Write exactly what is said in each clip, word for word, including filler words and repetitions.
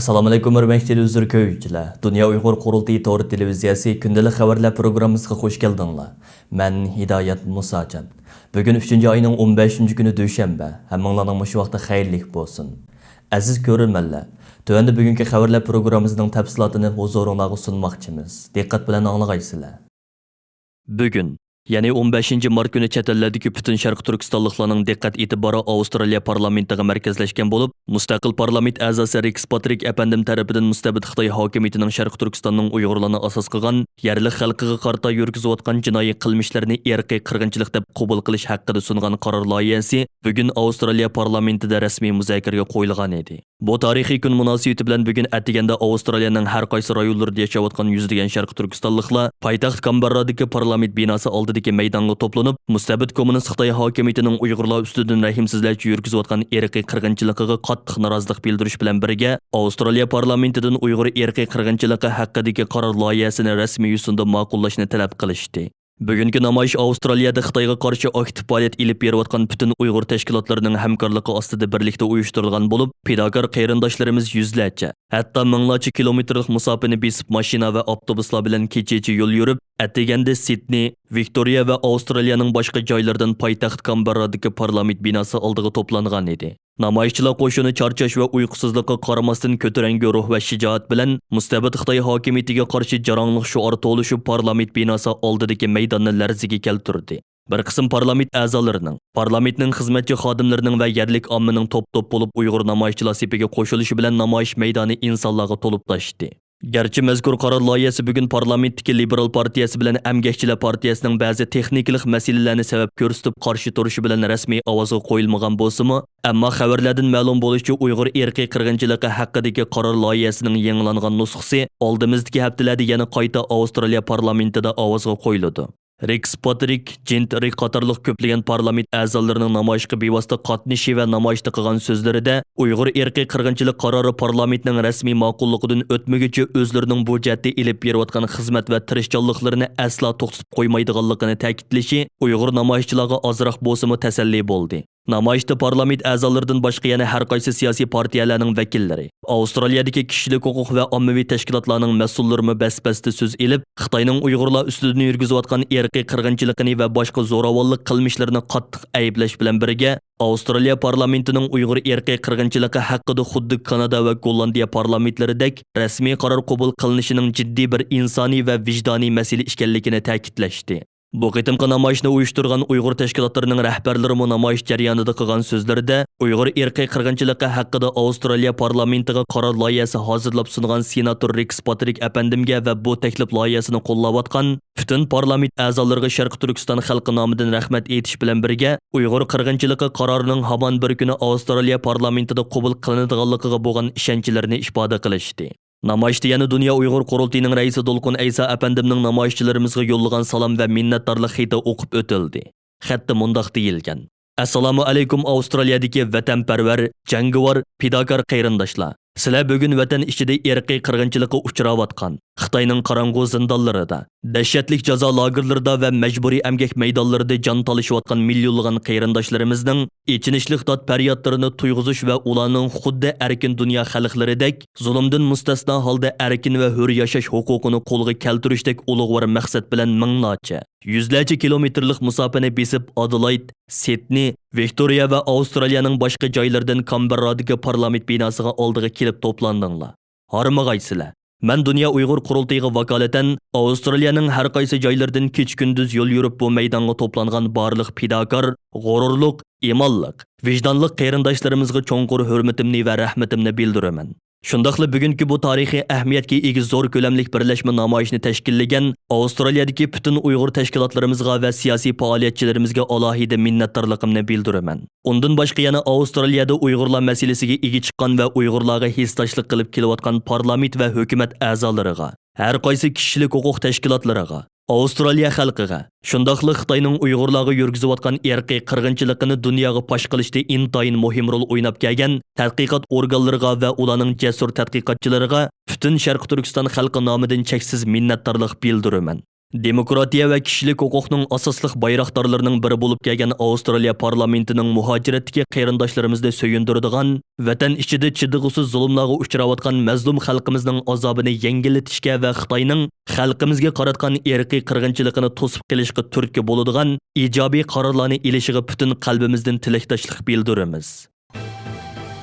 ئەسسالامۇئەلەيكۇم، ھۆرمەتلىك تېلېۋىزور كۆرگۈچىلەر. دۇنيا ئۇيغۇر قۇرۇلتىيى تور تېلېۋىزىيەسى كۈندىلىك خەۋەرلەر پروگراممىسىغا خۇش كەلدىڭلار. مەن ھىدايەت مۇساجان. بۈگۈن ئۈچىنچى ئاينىڭ ئون بەشىنچى كۈنى، دۈشەنبە. ھەممىڭلارنىڭ مۇشۇ ۋاقتى خەيرلىك بولسۇن. ئەزىز كۆرۈرمەنلەر، تۆۋەندە بۈگۈنكى خەۋەرلەر پروگراممىسىنىڭ تەپسىلاتىنى ھۇزۇرۇڭلارغا سۇنماقچىمىز. دىققەت بىلەن ئاڭلىغايسىلەر. بۈگۈن، يەنى ئون بەشىنچى مارت كۈنى چەت ئەللەردىكى پۈتۈن شەرقىي تۈركىستانلىقلارنىڭ دىققەت ئېتىبارى ئاۋسترالىيە پارلامېنتىغا مەركەزلەشكەن بولۇپ، مۇستەقىل پارلامېنت ئەزاسى رېكس پاترىك ئەپەندىم تەرىپىدىن مۇستەبىت خىتاي ھاكىمىيىتىنىڭ شەرقىي تۈركىستاننىڭ ئۇيغۇرلارنى ئاساس قىلغان يەرلىك خەلقىگە قارىتا يۈرگۈزۈۋاتقان جىنايى قىلمىشلىرىنى ئىرقىي قىرغىنچىلىق دەپ قوبۇل قىلىش ھەققىدە سۇنغان قارار لايىھەسى بۈگۈن ئاۋسترالىيە پارلامېنتىدا رەسمىي مۇزاكىرىگە قويۇلغان ئىدى. بۇ تارىخىي كۈن مۇناسىۋىتى بىلەن بۈگۈن ئەتىگەندە ئاۋسترالىيەنىڭ ھەر قايسى رايونلىرىدا ياشاۋاتقان يۈزلىگەن شەرقىي تۈركىستانلىقلار پايتەخت كانبېررادىكى پارلامېنت بىناسى ئالدىدىكى مەيدانغا توپلىنىپ، مۇستەبىت كوممۇنىست خىتاي ھاكىمىيىتىنىڭ ئۇيغۇرلار ئۈستىدىن رەھىمسىزلەرچە يۈرگۈزۈۋاتقان ئىرقىي قىرغىنچىلىقىغا قاتتىق نارازىلىق بىلدۈرۈش بىلەن بىرگە، ئاۋسترالىيە پارلامېنتىدىن ئۇيغۇر ئىرقىي قىرغىنچىلىقى ھەققىدىكى قارار لايىھەسىنى رەسمىي يۈزتۇڭدا ماقۇللاشنى تەلەپ قىلىشتى. بۈگۈنكى نامايىش ئاۋسترالىيەدە خىتايغا قارشى ئاكتىپ پائالىيەت ئېلىپ بېرىۋاتقان پۈتۈن ئۇيغۇر تەشكىلاتلىرىنىڭ ھەمكارلىقى ئاستىدا بىرلىكتە ئۇيۇشتۇرۇلغان بولۇپ، پىداكار قېرىنداشلىرىمىز يۈزلەرچە، ھەتتا مىڭلارچە كىلومېتىرلىق مۇساپىنى بېسىپ، ماشىنا ۋە ئاپتوبۇسلار بىلەن كېچىچە يول يۈرۈپ، ئەتىگەندە سىدنېي، ۋىكتورىيە ۋە ئاۋسترالىيەنىڭ باشقا جايلىرىدىن پايتەخت كانبېررادىكى پارلامېنت بىناسى ئالدىغا توپلانغان ئىدى. نامايىشچىلار قوشۇنى چارچاش ۋە ئۇيقۇسىزلىققا قارىماستىن، كۆتۈرەڭگۈ روھ ۋە شىجائەت بىلەن مۇستەبىت خىتاي ھاكىمىيىتىگە قارشى جاراڭلىق شوئار توۋلىشىپ، پارلامېنت بىناسى ئالدىدىكى مەيداننى لەرزىگە كەلتۈردى. بىر قىسىم پارلامېنت ئەزالىرىنىڭ، پارلامېنتنىڭ خىزمەتچى خادىملىرىنىڭ ۋە يەرلىك ئاممىنىڭ توپ-توپ بولۇپ ئۇيغۇر نامايىشچىلار سېپىگە قوشۇلۇشى بىلەن نامايىش مەيدانى ئىنسانلارغا تولۇپ تاشتى. گەرچە مەزكۇر قارار لايىھەسى بۈگۈن پارلامېنتتىكى لىبېرال پارتىيەسى بىلەن ئەمگەكچىلەر پارتىيەسىنىڭ بەزى تېخنىكىلىق مەسىلىلەرنى سەۋەب كۆرسىتىپ قارشى تۇرۇشى بىلەن رەسمىي ئاۋازغا قويۇلمىغان بولسىمۇ، ئەمما خەۋەرلەردىن مەلۇم بولۇشىچە، ئۇيغۇر ئىرقىي قىرغىنچىلىقى ھەققىدىكى قارار لايىھەسىنىڭ يېڭىلانغان نۇسخىسى ئالدىمىزدىكى ھەپتىلەردە يەنە قايتا ئاۋسترالىيە پارلامېنتىدا ئاۋازغا قويۇلىدۇ. رېكس پاترىك، جېنت رېك قاتارلىق كۆپلىگەن پارلامېنت ئەزالىرىنىڭ نامايىشقا بىۋاسىتە قاتنىشىشى ۋە نامايىشتا قىلغان سۆزلىرىدە، ئۇيغۇر ئىرقىي قىرغىنچىلىق قارارى پارلامېنتنىڭ رەسمىي ماقۇللۇقىدىن ئۆتمىگۈچە ئۆزلىرىنىڭ بۇ جەھەتتە ئېلىپ بېرىۋاتقان خىزمەت ۋە تىرىشچانلىقلىرىنى ئەسلا توختىتىپ قويمايدىغانلىقىنى تەكىتلىشى ئۇيغۇر نامايىشچىلارغا ئازراق بولسىمۇ تەسەللى بولدى. نامايىشتا پارلامېنت ئەزالىرىدىن باشقا يەنە ھەر قايسى سىياسىي پارتىيەلەرنىڭ ۋەكىللىرى، ئاۋسترالىيەدىكى كىشىلىك ھوقۇق ۋە ئاممىۋى تەشكىلاتلارنىڭ مەسئۇللىرىمۇ بەس-بەستە سۆز ئېلىپ، خىتاينىڭ ئۇيغۇرلار ئۈستىدىن يۈرگۈزۈۋاتقان ئىرقىي قىرغىنچىلىقىنى ۋە باشقا زوراۋانلىق قىلمىشلىرىنى قاتتىق ئەيىبلەش بىلەن بىرگە، ئاۋسترالىيە پارلامېنتىنىڭ ئۇيغۇر ئىرقىي قىرغىنچىلىقى ھەققىدە خۇددى كانادا ۋە گوللاندىيە پارلامېنتلىرىدەك رەسمىي قارار قوبۇل قىلىنىشىنىڭ جىددىي بىر ئىنسانىي ۋە ۋىجدانىي مەسىلە ئىكەنلىكىنى تەكىتلەشتى. بۇ قېتىمقى نامايىشنى ئۇيۇشتۇرغان ئۇيغۇر تەشكىلاتلىرىنىڭ رەھبەرلىرىمۇ نامايىش جەريانىدا قىلغان سۆزلىرىدە، ئۇيغۇر ئىرقىي قىرغىنچىلىقى ھەققىدە ئاۋسترالىيە پارلامېنتىغا قارار لايىھەسى ھازىرلاپ سۇنغان سېناتور رېكس پاترىك ئەپەندىمگە ۋە بۇ تەكلىپ لايىھەسىنى قوللاۋاتقان پۈتۈن پارلامېنت ئەزالىرىغا شەرقىي تۈركىستان خەلقى نامىدىن رەھمەت ئېيتىش بىلەن بىرگە، ئۇيغۇر قىرغىنچىلىقى قارارىنىڭ ھامان بىر كۈنى ئاۋسترالىيە پارلامېنتىدا قوبۇل قىلىنىدىغانلىقىغا بولغان ئىشەنچلىرىنى ئىپادە قىلىشتى. نامايىشتا يەنە دۇنيا ئۇيغۇر قۇرۇلتىيىنىڭ رەئىسى دولقۇن ئەيسا ئەپەندىمنىڭ نامايىشچىلىرىمىزغا يوللىغان سالام ۋە مىننەتدارلىق خېتى ئوقۇپ ئۆتۈلدى. خەتتە مۇنداق دېيىلگەن: ئەسسالامۇ ئەلەيكۇم ئاۋسترالىيەدىكى ۋەتەنپەرۋەر، جەڭگىۋار، پىداكار قېرىنداشلار! سىلەر بۈگۈن ۋەتەن ئىچىدە ئىرقىي قىرغىنچىلىققا ئۇچراۋاتقان، خىتاينىڭ قاراڭغۇ زىندانلىرىدا، دەھشەتلىك جازا لاگېرلىرىدا ۋە مەجبۇرىي ئەمگەك مەيدانلىرىدا جان تالىشىۋاتقان مىليونلىغان قېرىنداشلىرىمىزنىڭ ئېچىنىشلىق داد-پەريادلىرىنى تۇيغۇزۇش ۋە ئۇلارنىڭ خۇددى ئەركىن دۇنيا خەلقلىرىدەك زۇلۇمدىن مۇستەسنا ھالدا ئەركىن ۋە ھۆر ياشاش ھوقۇقىنى قولغا كەلتۈرۈشتەك ئۇلۇغۋار مەقسەت بىلەن مىڭلارچە، يۈزلەرچە كىلومېتىرلىق مۇساپىنى بېسىپ، ئادېلايد، سىدنېي، ۋىكتورىيە ۋە ئاۋسترالىيەنىڭ باشقا جايلىرىدىن كانبېررادىكى پارلامېنت بىناسىغا ئالدىغا كېلىپ توپلاندىڭلار. ھارمىغايسىلەر! مەن دۇنيا ئۇيغۇر قۇرۇلتىيىغا ۋاكالىتەن ئاۋسترالىيەنىڭ ھەر قايسى جايلىرىدىن كېچە-كۈندۈز يول يۈرۈپ بۇ مەيدانغا توپلانغان بارلىق پىداكار، غۇرۇرلۇق، ئىمانلىق، ۋىجدانلىق قېرىنداشلىرىمىزغا چوڭقۇر ھۆرمىتىمنى ۋە رەھمىتىمنى بىلدۈرىمەن. شۇنداقلا بۈگۈنكى بۇ تارىخىي ئەھمىيەتكە ئىگە زور كۆلەملىك بىرلەشمە نامايىشىنى تەشكىللىگەن ئاۋسترالىيەدىكى پۈتۈن ئۇيغۇر تەشكىلاتلىرىمىزغا ۋە سىياسىي پائالىيەتچىلىرىمىزگە ئالاھىدە مىننەتدارلىقىمنى بىلدۈرىمەن. ئۇندىن باشقا يەنە ئاۋسترالىيەدە ئۇيغۇرلار مەسىلىسىگە ئىگە چىققان ۋە ئۇيغۇرلارغا ھېسداشلىق قىلىپ كېلىۋاتقان پارلامېنت ۋە ھۆكۈمەت ئەزالىرىغا، ھەر قايسى كىشىلىك ھوقۇق تەشكىلاتلىرىغا، ئاۋسترالىيە خەلقىگە، شۇنداقلا خىتاينىڭ ئۇيغۇرلارغا يۈرگۈزۈۋاتقان ئىرقىي قىرغىنچىلىقىنى دۇنياغا پاش قىلىشتا ئىنتايىن مۇھىم رول ئويناپ كەلگەن تەتقىقات ئورگانلىرىغا ۋە ئۇلارنىڭ جەسۇر تەتقىقاتچىلىرىغا پۈتۈن شەرقىي تۈركىستان خەلقى نامىدىن چەكسىز مىننەتدارلىق بىلدۈرىمەن. دېموكراتىيە ۋە كىشىلىك ھوقۇقنىڭ ئاساسلىق بايراقدارلىرىنىڭ بىرى بولۇپ كەلگەن ئاۋسترالىيە پارلامېنتىنىڭ مۇھاجىرەتتىكى قېرىنداشلىرىمىزنى سۆيۈندۈرىدىغان، ۋەتەن ئىچىدە چىدىغۇسىز زۇلۇملارغا ئۇچراۋاتقان مەزلۇم خەلقىمىزنىڭ ئازابىنى يەڭگىللىتىشكە ۋە خىتاينىڭ خەلقىمىزگە قاراتقان ئىرقىي قىرغىنچىلىقىنى توسۇپ قېلىشقا تۈرتكە بولىدىغان ئىجابىي قارارلارنى ئېلىشىغا پۈتۈن قەلبىمىزدىن تىلەكداشلىق بىلدۈرىمىز.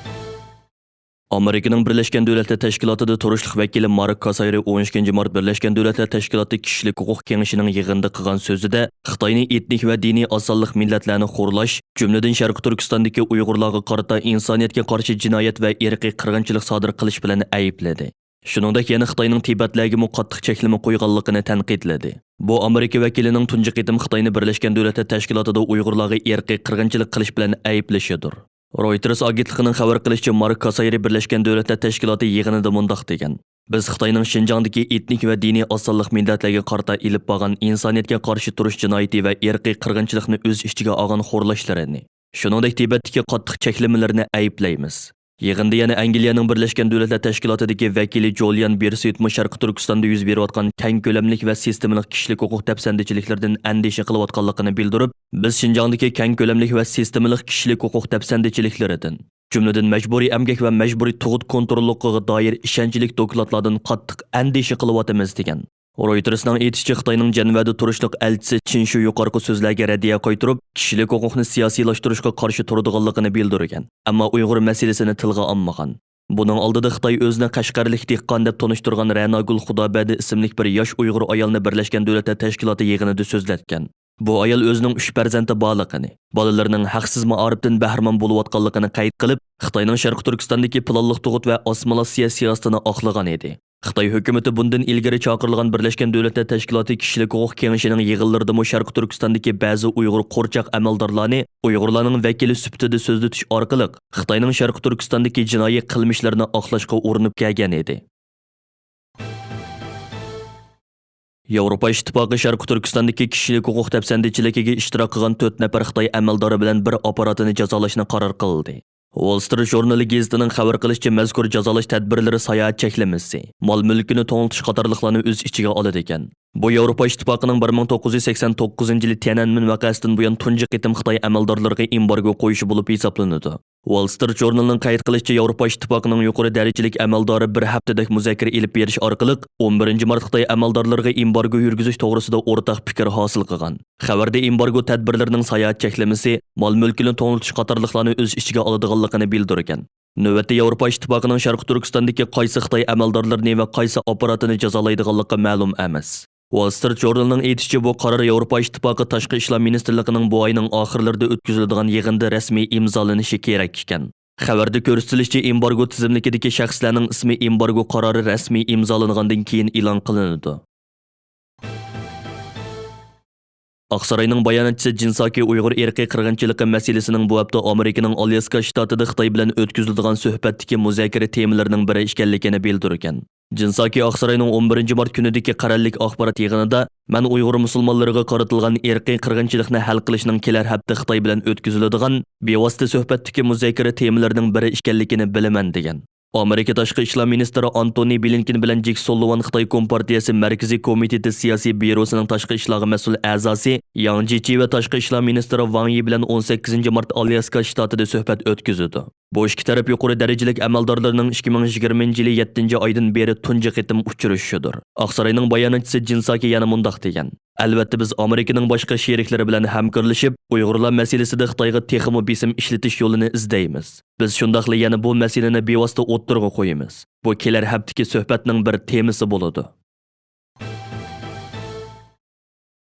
ئامېرىكىنىڭ بىرلەشكەن دۆلەتلەر تەشكىلاتىدا تۇرۇشلۇق ۋەكىلى مارك كاسايرى ئون ئىككىنچى مارت بىرلەشكەن دۆلەتلەر تەشكىلاتى كىشىلىك ھوقۇق كېڭىشىنىڭ يىغىنىدا قىلغان سۆزىدە، خىتاينى ئېتنىك ۋە دىنىي ئاز سانلىق مىللەتلەرنى خورلاش، جۈملىدىن شەرقىي تۈركىستاندىكى ئۇيغۇرلارغا قارىتا ئىنسانىيەتكە قارشى جىنايەت ۋە ئىرقىي قىرغىنچىلىق سادىر قىلىش بىلەن ئەيىبلىدى. شۇنىڭدەك يەنە خىتاينىڭ تىبەتلەرگىمۇ قاتتىق چەكلىمە قويغانلىقىنى تەنقىدلىدى. بۇ ئامېرىكا ۋەكىلىنىڭ تۇنجى قېتىم خىتاينى بىرلەشكەن دۆلەتلەر تەشكىلاتىدا ئۇيغۇرلارغا ئىرقىي قىرغىنچىلىق قىلىش بىلەن ئەيىبلىشىدۇر. رويتېرس ئاگېنتلىقىنىڭ خەۋەر قىلىشىچە، مارك كاسايرى بىرلەشكەن دۆلەتلەر تەشكىلاتى يىغىنىدا مۇنداق دېگەن: «بىز خىتاينىڭ شىنجاڭدىكى ئېتنىك ۋە دىنىي ئاز سانلىق مىللەتلەرگە قارىتا ئېلىپ بارغان ئىنسانىيەتكە قارشى تۇرۇش جىنايىتى ۋە ئىرقىي قىرغىنچىلىقنى ئۆز ئىچىگە ئالغان خورلاشلىرىنى، شۇنىڭدەك تىبەتتىكى قاتتىق چەكلىمىلىرىنى ئەيىبلەيمىز.» يىغىندا يەنە ئەنگلىيەنىڭ بىرلەشكەن دۆلەتلەر تەشكىلاتىدىكى ۋەكىلى جولىيان بىرسۇيتمۇ شەرقىي تۈركىستاندا يۈز بېرىۋاتقان كەڭ كۆلەملىك ۋە سىستېمىلىق كىشىلىك ھوقۇق دەپسەندىچىلىكلىرىدىن ئەندىشە قىلىۋاتقانلىقىنى بىلدۈرۈپ، بىز شىنجاڭدىكى كەڭ كۆلەملىك ۋە سىستېمىلىق كىشىلىك ھوقۇق دەپسەندىچىلىكلىرىدىن، جۈملىدىن مەجبۇرىي ئەمگەك ۋە مەجبۇرىي تۇغۇت كونتروللۇقىغا دائىر ئىشەنچلىك دوكلاتلاردىن قاتتىق ئەندىشە قىلىۋاتىمىز، دېگەن. رويتېرسنىڭ ئېيتىشىچە، خىتاينىڭ جەنۋەدە تۇرۇشلۇق ئەلچىسى چىن شۇ يۇقىرىقى سۆزلەرگە رەددىيە قايتۇرۇپ، كىشىلىك ھوقۇقنى سىياسىيلاشتۇرۇشقا قارشى تۇرىدىغانلىقىنى بىلدۈرگەن، ئەمما ئۇيغۇر مەسىلىسىنى تىلغا ئالمىغان. بۇنىڭ ئالدىدا خىتاي ئۆزىنى قەشقەرلىك دېھقان دەپ تونۇشتۇرغان رەناگۈل خۇدابەردى ئىسىملىك بىر ياش ئۇيغۇر ئايالنى بىرلەشكەن دۆلەتلەر تەشكىلاتى يىغىنىدا سۆزلەتكەن. بۇ ئايال ئۆزىنىڭ ئۈچ پەرزەنتى بارلىقىنى، بالىلىرىنىڭ ھەقسىز مائارىپتىن بەھرىمەن بولۇۋاتقانلىقىنى قەيت قىلىپ، خىتاينىڭ شەرقىي تۈركىستاندىكى پىلانلىق تۇغۇت ۋە ئاسسىمىلياتسىيە سىياسىتىنى ئاقلىغان ئىدى. خىتاي ھۆكۈمىتى بۇندىن ئىلگىرى چاقىرىلغان بىرلەشكەن دۆلەتلەر تەشكىلاتى كىشىلىك ھوقۇق كېڭىشىنىڭ يىغىنلىرىدىمۇ شەرقىي تۈركىستاندىكى بەزى ئۇيغۇر قورچاق ئەمەلدارلارنى ئۇيغۇرلارنىڭ ۋەكىلى سۈپىتىدە سۆزلىتىش ئارقىلىق، خىتاينىڭ شەرقىي تۈركىستاندىكى جىنايى قىلمىشلىرىنى ئاقلاشقا ئۇرۇنۇپ كەلگەن ئىدى. ياۋروپا ئىتتىپاقى شەرقىي تۈركىستاندىكى كىشىلىك ھوقۇق دەپسەندىچىلىكىگە ئىشتىراك قىلغان تۆت نەپەر خىتاي ئەمەلدارى بىلەن بىر ئاپپاراتىنى جازالاشنى قارار قىلدى. ۋول سترىت ژۇرنىلى گېزىتىنىڭ خەۋەر قىلىشىچە، مەزكۇر جازالاش تەدبىرلىرى ساياھەت چەكلىمىسى، مال مۈلكىنى توڭلىتىش قاتارلىقلارنى ئۆز ئىچىگە ئالىدىكەن. بۇ ياۋروپا ئىتتىپاقىنىڭ بىر مىڭ توققۇز يۈز سەكسەن توققۇزىنچى يىلى تيەنئەنمېن ۋەقەسىدىن بۇيان تۇنجى قېتىم خىتاي ئەمەلدارلىرىغا ئېمبارگو قويۇشى بولۇپ ھېسابلىنىدۇ. ۋول سترىت ژۇرنىلىنىڭ قەيت قىلىشىچە، ياۋروپا ئىتتىپاقىنىڭ يۇقىرى دەرىجىلىك ئەمەلدارى بىر ھەپتىدەك مۇزاكىرە ئېلىپ بېرىش ئارقىلىق، ئون بىرىنچى مارت خىتاي ئەمەلدارلىرىغا ئېمبارگو يۈرگۈزۈش توغرىسىدا ئورتاق پىكىر ھاسىل قىلغان. خەۋەردە ئېمبارگو تەدبىرلىرىنىڭ ساياھەت چەكلىمىسى، مال مۈلكىنى توڭلىتىش قاتارلىقلارنى ئۆز ئىچىگە ئالىدىغانلىقىنى بىلدۈرگەن. نۆۋەتتە ياۋروپا ئىتتىپاقىنىڭ شەرقىي تۈركىستاندىكى قايسى خىتاي ئەمەلدارلىرىنى ۋە قايسى ئاپپاراتىنى جازالايدىغانلىقى مەلۇم ئەمەس. ۋول سترىت ژۇرنىلىنىڭ ئېيتىشىچە، بۇ قارار ياۋروپا ئىتتىپاقى تاشقى ئىشلار مىنىستىرلىقىنىڭ بۇ ئاينىڭ ئاخىرلىرىدا ئۆتكۈزۈلىدىغان يىغىندا رەسمىي ئىمزالىنىشى كېرەك ئىكەن. خەۋەردە كۆرسىتىلىشىچە، ئېمبارگو تىزىملىكىدىكى شەخسلەرنىڭ ئىسمى ئېمبارگو قارارى رەسمىي ئىمزالانغاندىن كېيىن ئېلان قىلىنىدۇ. ئاقساراينىڭ باياناتچىسى جىنساكى ئۇيغۇر ئىرقىي قىرغىنچىلىقى مەسىلىسىنىڭ بۇ ھەپتە ئامېرىكىنىڭ ئالياسكا شتاتىدا خىتاي بىلەن ئۆتكۈزۈلىدىغان سۆھبەتتىكى مۇزاكىرە تېمىلىرىنىڭ بىرى ئىكەنلىكىنى بىلدۈرگەن. جىنساكى ئاقساراينىڭ ئون بىرىنچى مارت كۈنىدىكى قەرەللىك ئاخبارات يىغىنىدا، مەن ئۇيغۇر مۇسۇلمانلىرىغا قارىتىلغان ئىرقىي قىرغىنچىلىقنى ھەل قىلىشنىڭ كېلەر ھەپتە خىتاي بىلەن ئۆتكۈزۈلىدىغان بىۋاسىتە سۆھبەتتىكى مۇزاكىرە تېمىلىرىنىڭ بىرى ئىكەنلىكىنى بىلىمەن، دېگەن. ئامېرىكا تاشقى ئىشلار مىنىستىرى ئانتونى بلىنكېن بىلەن جېك سۇللىۋان خىتاي كومپارتىيەسى مەركىزىي كومىتېتى سىياسىي بيۇروسىنىڭ تاشقى ئىشلارغا مەسئۇل ئەزاسى ياڭ جىچى ۋە تاشقى ئىشلار مىنىستىرى ۋاڭ يى بىلەن ئون سەككىزىنچى مارت ئالياسكا شتاتىدا سۆھبەت ئۆتكۈزىدۇ. بۇ ئىككى تەرەپ يۇقىرى دەرىجىلىك ئەمەلدارلىرىنىڭ ئىككى مىڭ يىگىرمىنچى يىلى يەتتىنچى ئايدىن بېرى تۇنجى قېتىم ئۇچرىشىشىدۇر. ئاقساراينىڭ باياناتچىسى جىنساكى يەنە مۇنداق دېگەن: ئەلۋەتتە، بىز ئامېرىكىنىڭ باشقا شېرىكلىرى بىلەن ھەمكارلىشىپ، ئۇيغۇرلار مەسىلىسىدە خىتايغا تېخىمۇ بېسىم ئىشلىتىش يولىنى ئىزدەيمىز. بىز شۇنداقلا يەنە بۇ مەسىلىنى بىۋاسىتە ئوتتۇرىغا قويىمىز. بۇ كېلەر ھەپتىكى سۆھبەتنىڭ بىر تېمىسى بولىدۇ.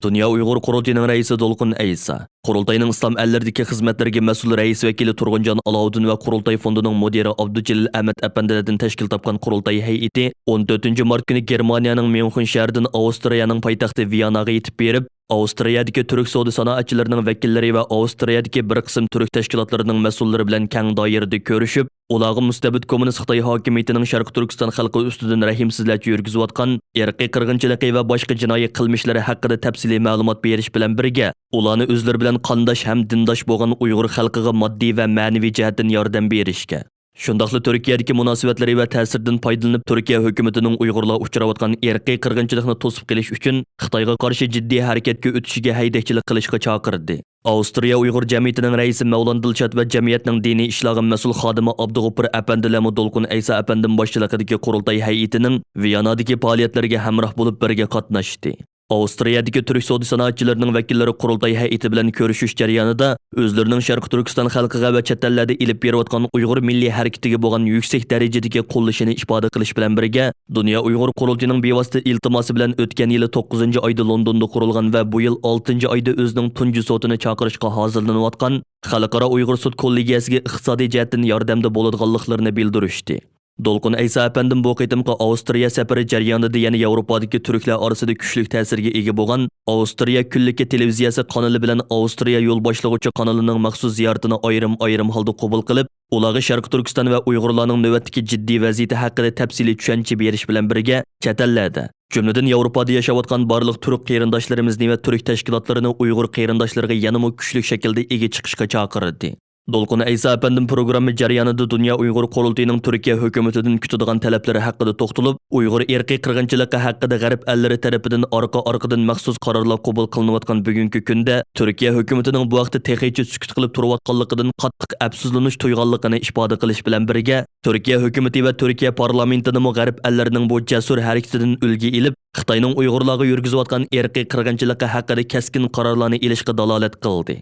دۇنيا ئۇيغۇر قۇرۇلتىيىنىڭ رەئىسى دولقۇن ئەيسا، قۇرۇلتاينىڭ ئىسلام ئەللىرىدىكى خىزمەتلىرىگە مەسئۇل رەئىس ۋەكىلى تۇرغۇنجان ئالاۋۇددىن ۋە قۇرۇلتاي فوندىنىڭ مۇدىرى ئابدۇجېلىل ئەمەت ئەپەندىلەردىن تەشكىل تاپقان قۇرۇلتاي ھەيئىتى ئون تۆتىنچى مارت كۈنى گېرمانىيەنىڭ ميۇنخېن شەھىرىدىن ئاۋسترىيەنىڭ پايتەختى ۋىياناغا يېتىپ بېرىپ، ئاۋسترىيەدىكى تۈرك سودا سانائەتچىلىرىنىڭ ۋەكىللىرى ۋە ئاۋسترىيەدىكى بىر قىسىم تۈرك تەشكىلاتلىرىنىڭ مەسئۇللىرى بىلەن كەڭ دائىرىدە كۆرۈشۈپ، ئۇلارغا مۇستەبىت كوممۇنىست خىتاي ھاكىمىيىتىنىڭ شەرقىي تۈركىستان خەلقى ئۈستىدىن رەھىمسىزلەرچە يۈرگۈزۈۋاتقان ئىرقىي قىرغىنچىلىقى ۋە باشقا جىنايى قىلمىشلىرى ھەققىدە تەپسىلىي مەلۇمات بېرىش بىلەن بىرگە، ئۇلارنى ئۆزلىرى بىلەن قانداش ھەم دىنداش بولغان ئۇيغۇر خەلقىگە ماددىي ۋە مەنىۋى جەھەتتىن ياردەم بېرىشكە، شۇنداقلا تۈركىيەدىكى مۇناسىۋەتلىرى ۋە تەسىرىدىن پايدىلىنىپ، تۈركىيە ھۆكۈمىتىنىڭ ئۇيغۇرلار ئۇچراۋاتقان ئىرقىي قىرغىنچىلىقنى توسۇپ قېلىش ئۈچۈن خىتايغا قارشى جىددىي ھەرىكەتكە ئۆتۈشىگە ھەيدەكچىلىك قىلىشقا چاقىردى. ئاۋسترىيە ئۇيغۇر جەمئىيىتىنىڭ رەئىسى مەۋلان دىلشات ۋە جەمئىيەتنىڭ دىنىي ئىشلارغا مەسئۇل خادىمى ئابدۇغوپۇر ئەپەندىلەرمۇ دولقۇن ئەيسا ئەپەندىم باشچىلىقىدىكى قۇرۇلتاي ھەيئىتىنىڭ ۋىيانادىكى پائالىيەتلىرىگە ھەمراھ بولۇپ بىرگە قاتناشتى. ئاۋسترىيەدىكى تۈرك سودا سانائەتچىلىرىنىڭ ۋەكىللىرى قۇرۇلتاي ھەيئىتى بىلەن كۆرۈشۈش جەريانىدا ئۆزلىرىنىڭ شەرقىي تۈركىستان خەلقىگە ۋە چەت ئەللەردە ئېلىپ بېرىۋاتقان ئۇيغۇر مىللىي ھەرىكىتىگە بولغان يۈكسەك دەرىجىدىكى قوللىشىنى ئىپادە قىلىش بىلەن بىرگە، دۇنيا ئۇيغۇر قۇرۇلتىيىنىڭ بىۋاسىتە ئىلتىماسى بىلەن ئۆتكەن يىلى توققۇزىنچى ئايدا لوندوندا قۇرۇلغان ۋە بۇ يىل ئالتىنچى ئايدا ئۆزىنىڭ تۇنجى سوتىنى چاقىرىشقا ھازىرلىنىۋاتقان خەلقئارا ئۇيغۇر سۈت كوللېگىيەسىگە ئىقتىسادىي جەھەتتىن ياردەمدە بولىدىغانلىقلىرىنى بىلدۈرۈشتى. دولقۇن ئەيسا ئەپەندىم بۇ قېتىمقى ئاۋسترىيە سەپىرى جەريانىدا يەنە ياۋروپادىكى تۈركلەر ئارىسىدا كۈچلۈك تەسىرگە ئىگە بولغان ئاۋسترىيە كۈنلۈكى تېلېۋىزىيەسى قانىلى بىلەن ئاۋسترىيە يول باشلىغۇچى قانىلىنىڭ مەخسۇس زىيارىتىنى ئايرىم-ئايرىم ھالدا قوبۇل قىلىپ، ئۇلارغا شەرقىي تۈركىستان ۋە ئۇيغۇرلارنىڭ نۆۋەتتىكى جىددىي ۋەزىيىتى ھەققىدە تەپسىلىي چۈشەنچە بېرىش بىلەن بىرگە، چەت ئەللەردە، جۈملىدىن ياۋروپادا ياشاۋاتقان بارلىق تۈرك قېرىنداشلىرىمىزنى ۋە تۈرك تەشكىلاتلىرىنى ئۇيغۇر قېرىنداشلىرىغا يەنىمۇ كۈچلۈك شەكىلدە ئىگە چىقىشقا چاقىردى. دولقۇن ئەيسا ئەپەندىم پروگرامما جەريانىدا دۇنيا ئۇيغۇر قۇرۇلتىيىنىڭ تۈركىيە ھۆكۈمىتىدىن كۈتىدىغان تەلەپلىرى ھەققىدە توختىلىپ، ئۇيغۇر ئىرقىي قىرغىنچىلىقى ھەققىدە غەرب ئەللىرى تەرىپىدىن ئارقا-ئارقىدىن مەخسۇس قارارلار قوبۇل قىلىنىۋاتقان بۈگۈنكى كۈندە تۈركىيە ھۆكۈمىتىنىڭ بۇ ھەقتە تېخىچە سۈكۈت قىلىپ تۇرۇۋاتقانلىقىدىن قاتتىق ئەپسۇسلىنىش تۇيغانلىقىنى ئىپادە قىلىش بىلەن بىرگە، تۈركىيە ھۆكۈمىتى ۋە تۈركىيە پارلامېنتىنىمۇ غەرب ئەللىرىنىڭ بۇ جەسۇر ھەرىكىتىدىن ئۈلگە ئېلىپ، خىتاينىڭ ئۇيغۇرلارغا يۈرگۈزۈۋاتقان ئىرقىي قىرغىنچىلىقى ھەققىدە كەسكىن قارارلارنى ئېلىشقا دالالەت قىلدى.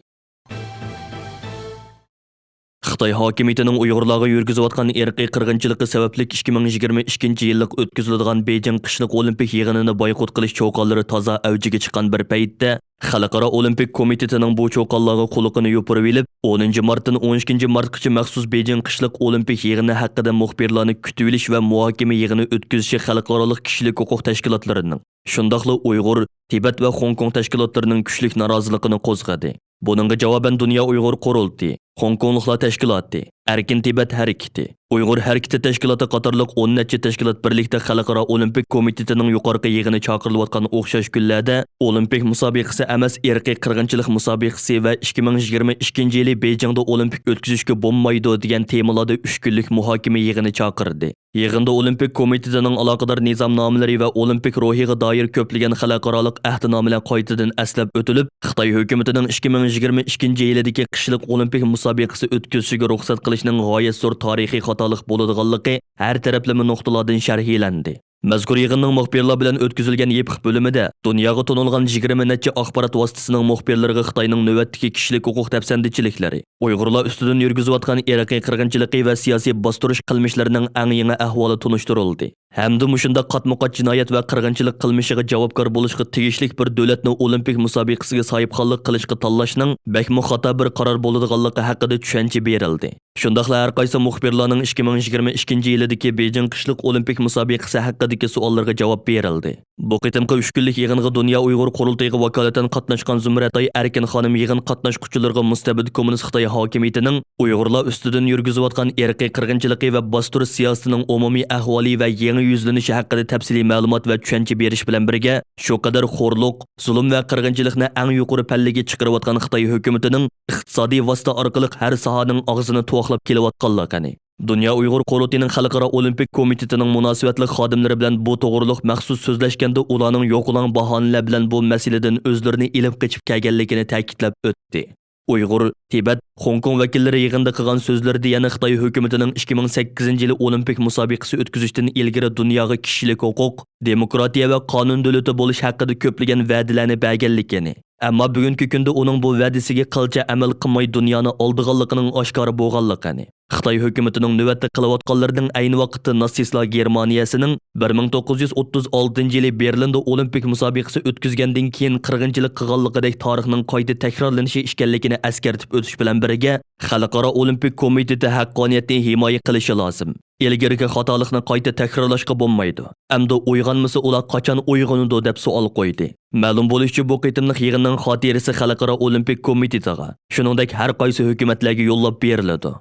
خىتاي ھاكىمىيىتىنىڭ ئۇيغۇرلارغا يۈرگۈزۈۋاتقان ئىرقىي قىرغىنچىلىقى سەۋەبلىك ئىككى مىڭ يىگىرمە ئىككىنچى يىللىق ئۆتكۈزۈلىدىغان بېيجىڭ قىشلىق ئولىمپىك يىغىنىنى بايقۇت قىلىش چۇقانلىرى تازا ئەۋجىگە چىققان بىر پەيتتە، خەلقئارا ئولىمپىك كومىتېتىنىڭ بۇ چۇقانلارغا قۇلىقىنى يوپۇرۇۋېلىپ، ئونىنچى مارتتىن ئون ئىككىنچى مارتقىچە مەخسۇس بېيجىڭ قىشلىق ئولىمپىك يىغىنى ھەققىدە مۇخبىرلارنى كۈتۈۋېلىش ۋە مۇھاكىمە يىغىنى ئۆتكۈزۈشى خەلقئارالىق كىشىلىك ھوقۇق تەشكىلاتلىرىنىڭ، شۇنداقلا ئۇيغۇر، تىبەت ۋە خوڭكوڭ تەشكىلاتلىرىنىڭ كۈچلۈك نارازىلىقىنى قوزغىدى. بۇنىڭغا جاۋابەن دۇنيا ئۇيغۇر قۇرۇلتىيى، خوڭكوڭلۇقلار تەشكىلاتى، ئەركىن تىبەت ھەرىكىتى، ئۇيغۇر ھەرىكىتى تەشكىلاتى قاتارلىق ئون نەچچە تەشكىلات بىرلىكتە خەلقئارا ئولىمپىك كومىتېتىنىڭ يۇقىرىقى يىغىنى چاقىرىلىۋاتقان ئوخشاش كۈنلەردە ئولىمپىك مۇسابىقىسى ئەمەس، ئىرقىي قىرغىنچىلىق مۇسابىقىسى ۋە ئىككى مىڭ يىگىرمە ئىككىنچى يىلى بېيجىڭدا ئولىمپىك ئۆتكۈزۈشكە بولمايدۇ دېگەن تېمىلاردا ئۈچ كۈنلۈك مۇھاكىمە يىغىنى چاقىردى. يىغىندا ئولىمپىك كومىتېتىنىڭ ئالاقىدار نىزامنامىلىرى ۋە ئولىمپىك روھىغا دائىر كۆپلىگەن خەلقئارالىق ئەھدىنامىلەر قايتىدىن ئەسلەپ ئۆتۈلۈپ، خىتاي ھۆكۈمىتىنىڭ ئىككى مىڭ يىگىرمە ئىككىنچى يىلىدىكى قىشلىق ئولىمپىك مۇسابىقىسى ئۆتكۈزۈشىگە رۇخسەت قىلىشنىڭ غايەت زور تارىخىي خاتالىق بولىدىغانلىقى ھەر تەرەپلىمە نۇقتىلاردىن شەرھلەندى. مەزكۇر يىغىننىڭ مۇخبىرلار بىلەن ئۆتكۈزۈلگەن يېپىق بۆلۈمىدە دۇنياغا تونۇلغان يىگىرمە نەچچە ئاخبارات ۋاسىتىسىنىڭ مۇخبىرلىرىغا خىتاينىڭ نۆۋەتتىكى كىشىلىك ھوقۇق دەپسەندىچىلىكلىرى، ئۇيغۇرلار ئۈستىدىن يۈرگۈزۈۋاتقان ئىرقىي قىرغىنچىلىقى ۋە سىياسىي باستۇرۇش قىلمىشلىرىنىڭ ئەڭ يېڭى ئەھۋالى تونۇشتۇرۇلدى ھەمدە مۇشۇنداق قاتمۇقات جىنايەت ۋە قىرغىنچىلىق قىلمىشىغا جاۋابكار بولۇشقا تېگىشلىك بىر دۆلەتنى ئولىمپىك مۇسابىقىسىگە ساھىبخانلىق قىلىشقا تاللاشنىڭ بەكمۇ خاتا بىر قارار بولىدىغانلىقى ھەققىدە چۈشەنچە بېرىلدى. شۇنداقلا ھەر قايسى مۇخبىرلارنىڭ ئىككى مىڭ يىگىرمە ئىككىنچى يىلىدىكى بېيجىڭ قىشلىق ئولىمپىك مۇسابىقىسى ھەققىدىكى سوئاللىرىغا جاۋاب بېرىلدى. بۇ قېتىمقى ئۈچ كۈنلۈك يىغىنغا دۇنيا ئۇيغۇر قۇرۇلتىيىغا ۋاكالىتەن قاتناشقان زۇمرەتئاي ئەركىن خانىم يىغىن قاتناشقۇچىلىرىغا مۇستەبىت كوممۇنىست خىتاي ھاكىمىيىتىنىڭ ئۇيغۇرلار ئۈستىدىن يۈرگۈزۈۋاتقان ئىرقىي قىرغىنچىلىقى ۋە باستۇرۇش سىياسىتىنىڭ ئومۇمىي ئەھۋالى ۋە يېڭى يۈزلىنىشى ھەققىدە تەپسىلىي مەلۇمات ۋە چۈشەنچە بېرىش بىلەن بىرگە، شۇ قەدەر خورلۇق، زۇلۇم ۋە قىرغىنچىلىقنى ئەڭ يۇقىرى پەللىگە چىقىرىۋاتقان خىتاي ھۆكۈمىتىنىڭ ئىقتىسادىي ۋاسىتە ئارقىلىق ھەر ساھەنىڭ ئاغزىنى تۇۋاقلاپ كېلىۋاتقانلىقىنى، دۇنيا ئۇيغۇر قۇرۇلتىيىنىڭ خەلقئارا ئولىمپىك كومىتېتىنىڭ مۇناسىۋەتلىك خادىملىرى بىلەن بۇ توغرۇلۇق مەخسۇس سۆزلەشكەندە، ئۇلارنىڭ يوقىلاڭ باھانىلەر بىلەن بۇ مەسىلىدىن ئۆزلىرىنى ئېلىپ قېچىپ كەلگەنلىكىنى تەكىتلەپ ئۆتتى. ئۇيغۇر، تىبەت، خوڭكوڭ ۋەكىللىرى يىغىندا قىلغان سۆزلىرىدە يەنە خىتاي ھۆكۈمىتىنىڭ ئىككى مىڭ سەككىزىنچى يىلى ئولىمپىك مۇسابىقىسى ئۆتكۈزۈشتىن ئىلگىرى دۇنياغا كىشىلىك ھوقۇق، دېموكراتىيە ۋە قانۇن دۆلىتى بولۇش ھەققىدە كۆپلىگەن ۋەدىلەرنى بەرگەنلىكىنى، ئەمما بۈگۈنكى كۈندە ئۇنىڭ بۇ ۋەدىسىگە قىلچە ئەمەل قىلماي دۇنيانى ئالدىغانلىقىنىڭ ئاشكارا بولغانلىقىنى، خىتاي ھۆكۈمىتىنىڭ نۆۋەتتە قىلىۋاتقانلىرىنىڭ ئەينى ۋاقىتتا ناتسىستلار گېرمانىيەسىنىڭ بىر مىڭ توققۇز يۈز ئوتتۇز ئالتىنچى يىلى بېرلىندا ئولىمپىك مۇسابىقىسى ئۆتكۈزگەندىن كېيىن قىرغىنچىلىق قىلغانلىقىدەك تارىخنىڭ قايتا تەكرارلىنىشى ئىكەنلىكىنى ئەسكەرتىپ ئۆتۈش بىلەن بىرگە، خەلقئارا ئولىمپىك كومىتېتى ھەققانىيەتنى ھىمايە قىلىشى لازىم. ئىلگىرىكى خاتالىقنى قايتا تەكرارلاشقا بولمايدۇ. ئەمدى ئويغانمىسا ئۇلار قاچان ئويغىنىدۇ دەپ سوئال قويدى. مەلۇم بولۇشىچە، بۇ قېتىملىق يىغىننىڭ خاتىرىسى خەلقئارا ئولىمپىك كومىتېتىغا، شۇنىڭدەك ھەر قايسى ھۆكۈمەتلەرگە يوللاپ بېرىلىدۇ.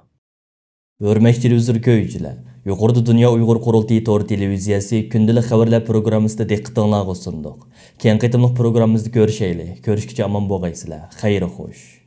ھۆرمەتلىك تېلېۋىزور كۆرگۈچىلەر، يۇقىرىدا دۇنيا ئۇيغۇر قۇرۇلتىيى تور تېلېۋىزىيەسى كۈندىلىك خەۋەرلەر پروگراممىسىدا دىققىتىڭلارغا سۇندۇق. كېيىنكى قېتىملىق پروگراممىمىزدا كۆرۈشەيلى. كۆرۈشكىچە ئامان بولغايسىلەر. خەير خوش.